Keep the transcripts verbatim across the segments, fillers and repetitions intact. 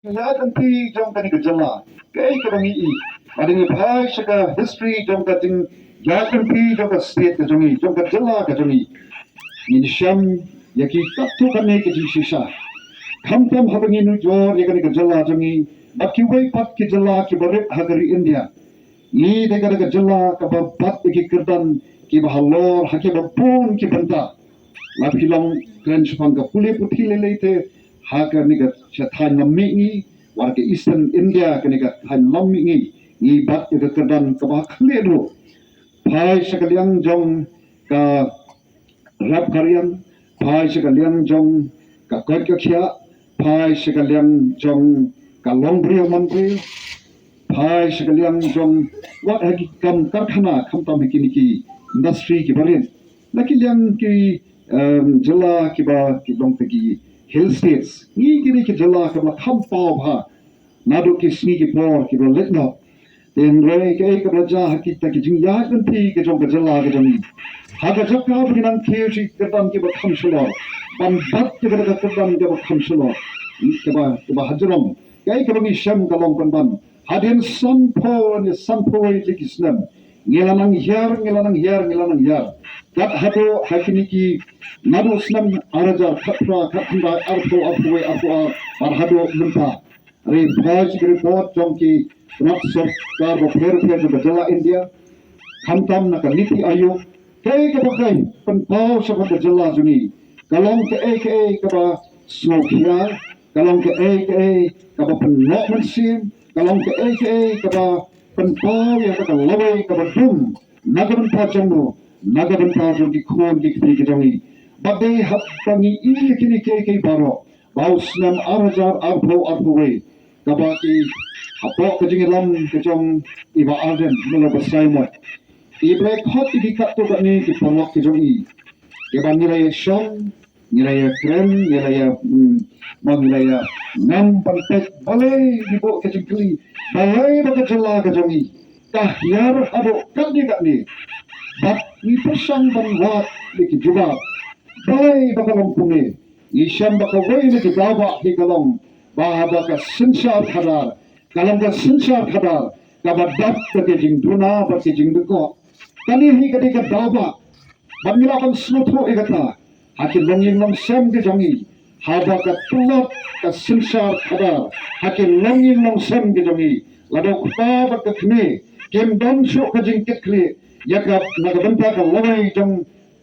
Ïaid lynti jong kane ka jylla, kaei kaba ngi i, lada ngi phai sha ka history jong ka jingïaid lynti jong ka state ka jong ngi, jong ka jylla ka jong ngi, ngin shem ïa ki katto katne ki jingshisha. Khamtam haba ngi nujor ïa kane ka jylla jong ngi bad kiwei pat ki jylla kiba rit ha ka ri India, ngi dei ka, ka jylla kaba bat ïa ki kyrdan kiba halor ha kiba bun ki bynta. La phi long kren shaphang ka pule puthi lei lei te, ha kane ka sha thaiñ lam mihngi, wat ka Eastern India, kane ka thaiñ lam mihngi, ngi bat ïa ka kyrdan kaba khlieh duh. Phai sha ka liang jong ka rep ka riang, phai sha ka liang jong ka koit ka khiah, phai sha ka liang jong ka long briew man briew, phai sha ka liang jong wat ha ki kam karkhana, khamtam ha kine ki industry kiba rit. Na ki liang ki, em, jylla kiba ki long te ki hill states, ngi kine ki jylla kiba la kham paw bha naduh ki sngi ki por kiba la leit noh. Te hynrei kaei kaba la jia ha kita ki jingïaid lynti ka jong ka jylla ka jong ngi, ha ka jaka ba ngi nang kiew sha ki kyrdan kiba kham shalor, ban bat ïa kata ka kyrdan kaba kham shalor, kaba, kaba hajrong, kaei kaba ngi shem ka long pynban, hadien sanphew ne sanphew wei tylli ki snem, ngi la nang hiar, ngi la nang hiar, ngi la nang hiar. Kat haduh ha kine ki, naduh snem ar hajar khatphra, khatkhyndai, arphew, arphew wei, arphew ar, bad haduh mynta. Report, report jong ki tnat sorkar bapher bapher jong ka jylla India, khamtam na ka NITI Aayog, kaei kaba khie pynpaw shaphang ka jylla jong ngi, ka long kaei kaei kaba sngewkhia, ka long kaei kaei kaba pynnoh mynsiem, ka long kaei kaei kaba pynpaw ïa ka lawei kaba dum na ka bynta jong no, na ka bynta jong ki khun ki kti ki jong ngi. Bad dei haba ngi i ïa kine kiei kiei baroh, ba u snem ar hajar arphew, arphew wei, kaba i hapoh ka jingïalam ka jong i Bah Ardent, mano Bah Saimot, i ba la khot ïa ki katto katne ki paralok ki jong i, kiba ngi la ïashong, ngi la ïakren, ngi la ïa, mm, ma ngi la ïa ngam ban peit, balei, ngi buh ka jingkylli, balei ba ka jylla ka jong ngi ka hiar haduh katne katne. Bad ngi pyrshang ban wad ïa ki jubab, balei ba ka long kumne. Ngi shem ba kawei na ki daw ba hi ka long ba haba ka synshar khadar ka long ka synshar khadar kaba dap da ka jingduna bad ka jingdukok. Kane hi ka dei ka daw ba, bad ngi lah ban sngewthuh ïa kata ha ki longïing longsem ki jong ngi, haba ka tlot ka synshar khadar ha ki longïing longsem ki jong ngi, lada u kpa bad ka kmie kim don shuh ka jingkitkhlieh ïa ka, na ka bynta ka lawei jong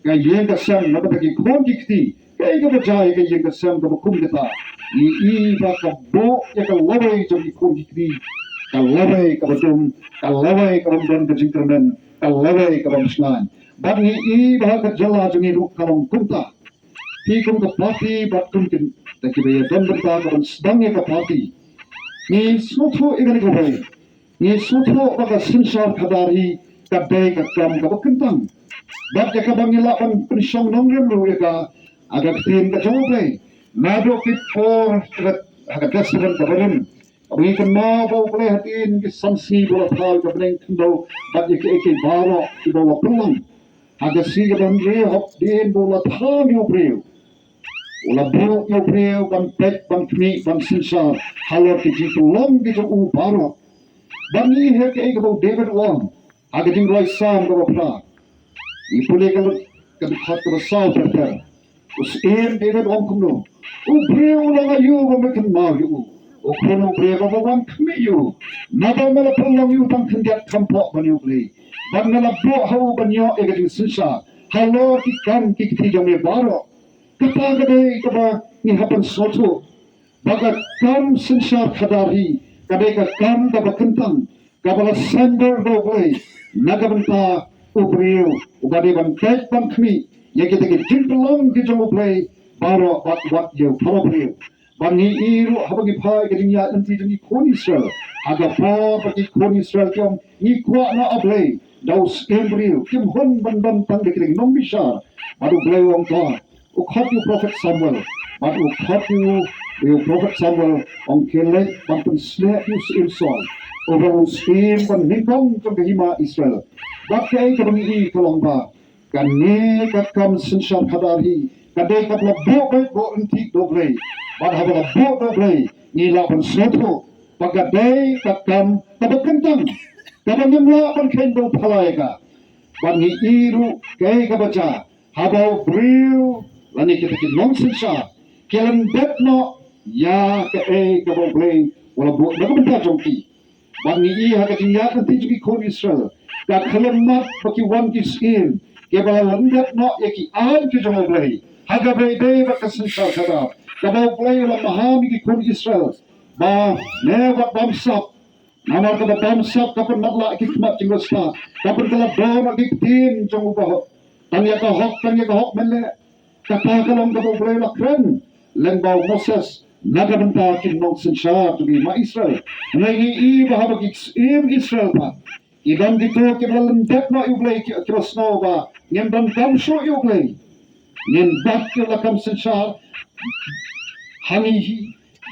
ka ïing ka sem, na ka bynta ki khun ki kti, kaei kaba jia ïa ka ïing ka sem kaba kum kata. Ngi i ba ka buh ïa ka lawei jong ki khun ki kti, ka lawei kaba dum, ka lawei kaba ym don ka jingkyrmen, ka lawei kaba ym shngaiñ. Bad ngi i ba ha ka jylla jong ngi ruh ka long kumta. Phi kum ka party bad kum kin, da kiba ïadon bynta ka ban sdang ïa ka party, ngi sngewthuh ïa kane kawei. Ngi sngewthuh ba ka synshar khadar hi ka dei ka kam kaba kyntang, bad ïa kaba ngi lah ban pynshong nongrim ruh ïa ka ha ka ktien ka jong U Blei. Naduh ki por ha ka Testament kaba rim, kaba ngi kynmaw ba U Blei hadien ki san sngi ba u la thaw ïa ka bneng khyndew bad ïa kiei kiei baroh kiba u la pynlong. Ha ka sngi kaba hynriew hadien ba u la thaw ïa u briew, u la buh ïa u briew ban peit, ban khmih, ban synshar halor ki jingpynlong ki jong u baroh. Bad ngi i ha kaei kaba u David u ong ha ka jingrwai Salm kaba phra. Ngi pule ka lut, ka dkhot kaba saw ter ter. U Syiem David u ong kumno: U briew u long aïu ba me kynmaw ïa u? U khun u briew ba me wan khmih ïa u. Naba me la pynlong ïa u tang khyndiat kham pok ban ïa U Blei, bad me la buh ha u ban ïoh ïa ka jingsynshar halor ki kam ki kti jong me baroh. Kata ka dei kaba ngi hap ban sngewthuh ba ka kam synshar khadar hi ka dei ka kam kaba kyntang, kaba la saiñdur da U Blei na ka bynta u briew uba dei ban peit ban khmih ïa kita ki jingpynlong ki jong U Blei baroh bad wat ïa u para briew. Bad ngi i ruh haba ngi phai ka jingïaid lynti jong ki khun Israel, ha ka por ba ki khun Israel ki ong, ngi kwah noh, A Blei, da u syiem briew, kim hun ban don tang da ki nongbishar. Bad U Blei u ong, to, u khot ïa u prophet Samuel. Bad u khot ïa u, ïa u prophet Samuel, ong, khie leit ban pynsngew ïa u syiem Saul, uba u syiem ba nyngkong jong ka hima Israel. Bad kaei kaba ngi i ka long ba kane ka kam synshar khadar hi ka dei kaba la buh beit buh ryntih da U Blei. Bad haba la buh da U Blei ngi lah ban sngewthuh ba ka dei ka kam kaba kyntang kaba ngim lah ban kheiñ dewphala ïa ka. Bad ngi i ruh kaei kaba jia haba u briew lane kita ki nongsynshar ki lyndet noh ïa kaei kaba U Blei u la buh na ka bynta jong ki. Bad ngi i ha ka jingïaid lynti jong ki khun Israel ka khlem mat ba ki wan ki syiem kiba la lyndet noh ïa ki aiñ ki jong U Blei ha kaba ïadei bad ka synshar khadar kaba U Blei u la maham ïa ki khun Israel ba ne wat bamsap. Namar kaba bamsap ka pynmatlah ki khmat jong u stad, ka pynkylla noh ki ktien jong u bahok. Tang ïa ka hok, tang ïa ka hok mynleh. Kata ka long kaba U Blei u la kren lyngba u Moses na ka bynta ki nongsynshar jong ki ma Israel. Hynrei ngi i ba haba ki syiem Israel pat ki don kito kiba lyndet noh ïa U Blei, ki, kiba sngew ba ngim donkam shuh ïa U Blei, ngin bat ïa la kam synshar ha ngi hi,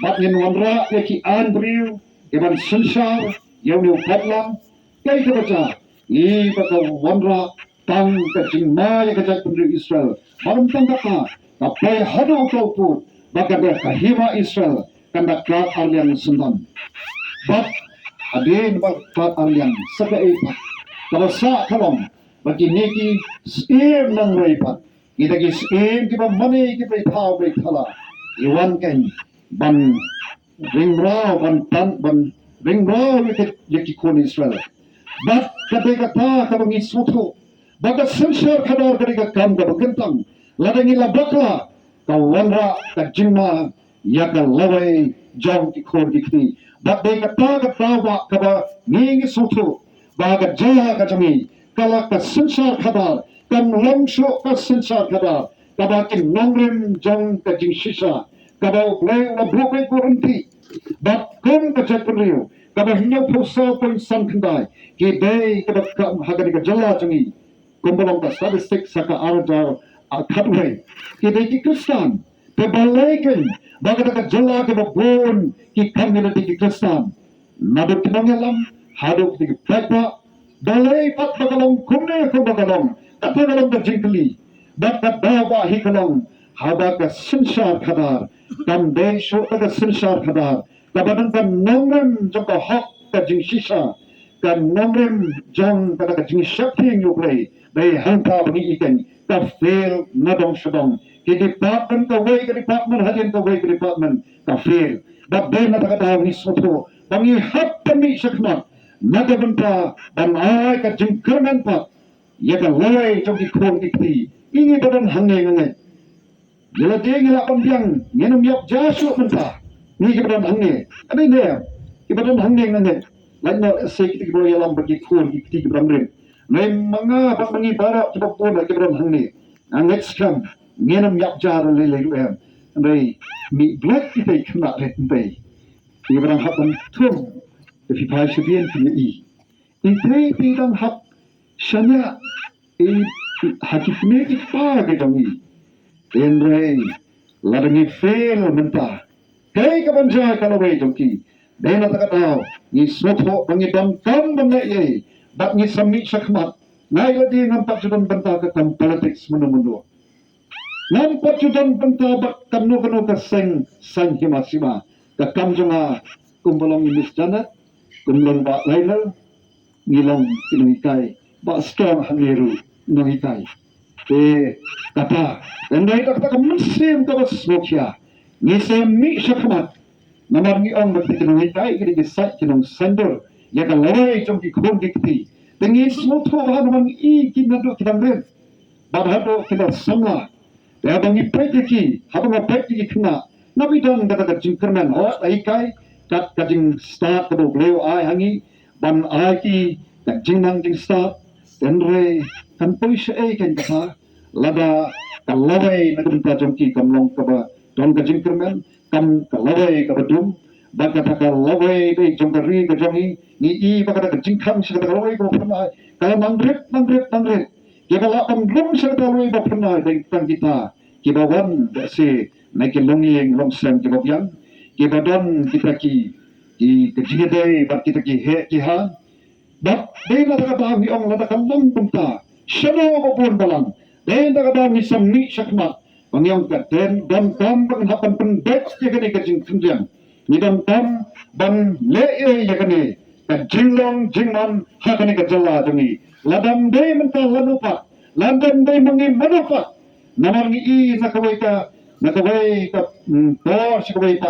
bad ngin wanrah ïa ki aiñ briew kiban synshar ïa une u paidlang. Kaei kaba jia? Ngi ba ka wanrah tang ka jingma ïa ka jaitbynriew Israel. Bad ym tang kata, ka poi haduh ka u pud ba ka dei ka hima Israel kan da khlad ar liang syndon. Bad hadien ba khlad ar liang sa kaei pat, kaba sah ka long ba kine ki syiem nongwei pat, kita ki syiem kiba mane ki briew thaw briew thala, ki wan kein ban ring mraw, ban tan, ban ring mraw ïa ki, ïa ki khun Israel. Bad ka dei kata kaba ngi sngewthuh ba ka synshar khadar ka dei ka kam kaba kyntang. Lada ngi la bakla, ka wanrah ka jingma ïa ka lawei jong ki khun ki kti. Bad dei kata ka daw ba kaba ngi, ngi sngewthuh ba ka jaka jong ngi ka la ka synshar khadar, kam long shuh ka synshar khadar kaba ki nongrim jong ka jingshisha kaba U Blei u la buh beit guarantee. Bad kum ka jaitbynriew kaba hynñiewphew saw point san khyndai ki dei kaba kam ha kane ka jylla jong ngi. Kumba long ka statistics ha ka ar hajar khatwei, ki dei ki Khristan. Te balei kein ba kata ka jylla kaba bun ki kam ki la dei ki Khristan? Naduh ki nongïalam haduh ki paidbah. Balei pat ba ka long kumne kumba ka long? Kata ka long ka jingkylli. Bad ka daw ba hi ka long haba ka synshar khadar kam dei shuh ka synshar khadar kaba don ka nongrim jong ka hok ka jingshisha, ka nongrim jong ka, ka jingsheptieng ïa U Blei. Dei hangta ba ngi i kein ka fail na dong sha dong. Ki department kawei ka department hadien kawei ka department ka fail. Bad dei na kata ka daw ngi sngewthuh ba ngi hap ban mih shakhmat na ka bynta ban ai ka jingkyrmen pat ïa ka lawei jong ki khun ki kti. Ngi, ngi ba don hangne nga ngeit, ïa lade ngi lah ban biang, ngin ym ïap ja shuh mynta. Ngi kiba don hangne, ani ne, kiba don hangne nga ngeit, lait noh lehse kita kiba ïalam bad ki khun ki kti kiba don rim. Ngi ma nga bad ma ngi baroh kiba bun kiba don hangne, nga ngeit skhem ngin ym ïap ja da lei lei ruh em. Hynrei mih bluit kita ki khynnah rit hynrei kiba dang hap ban thung, te phi phai sha biang phi ïohi. Ite, ite dang hap shaniah, i, i, ha ki kmie ki kpa ki jong i. Hynrei lada ngi fail mynta, kaei kaban jia ka lawei jong ki? Dei na kata ka daw ngi sngewthuh ba ngi donkam ban leh ei ei bad ngi sa mih shakhmat. Nga ïa lade ngam pat ju don bynta ka kam politics mynno mynno. Ngam pat ju don bynta bad kano kano ka seng saiñ hima sima. Ka kam jong nga kumba long i Miss Janet, kumba long Bah Lionel, ngi long ki nonghikai, Bah Storm hangne ruh nonghikai. Te kata, hynrei da kata ka mynsiem kaba sngewkhia ngi sa mih shakhmat. Namar ngi ong ba kita ki nonghikai ki dei ki sait ki nongsaiñdur ïa ka lawei jong ki khun ki kti. Te ngi sngewthuh ba namar ngi i ki naduh ki dang rit bad haduh ki la samla. Te haba ngi peit ïa ki, haba nga peit ïa ki khynnah, nga peit don kata ka jingkyrmen, oh, la hikai kat ka jingstad kaba U Blei u ai ha ngi ban ai ki ka jingnang jingstad. Hynrei kan poi shaei kein kata lada ka lawei na ka bynta jong ki kam long kaba don ka jingkyrmen, kam ka lawei kaba dum. Bad kata ka lawei dei jong ka ri ka jong ngi, ngi i ba kata ka jingkhang sha kata ka lawei kaba phyrnai ka la nang rit, nang rit, nang rit. Kiba lah ban rung sha kata ka lawei ba phyrnai dei tang kita kiba wan da shi na ki longïing longsem kiba biang, kiba don kita ki, ki, ki jingïadei bad kita ki heh ki ha. Bad dei na kata ka daw ngi ong lada ka long kumta, shano ba bun balang, dei na kata ka daw ngi sa mih shakhmat Ong ïa ka den donkam ban hap ban pynbeit ïa kane ka jingkhyndiat. Ngi donkam ban leh ïa kane ka jinglong jingman ha kane ka jylla jong ngi. Lada ym dei mynta lano pat, lada ym dei ma ngi mano pat. Namar ngi i na kawei ka, na kawei ka, mm, por sha kawei pat.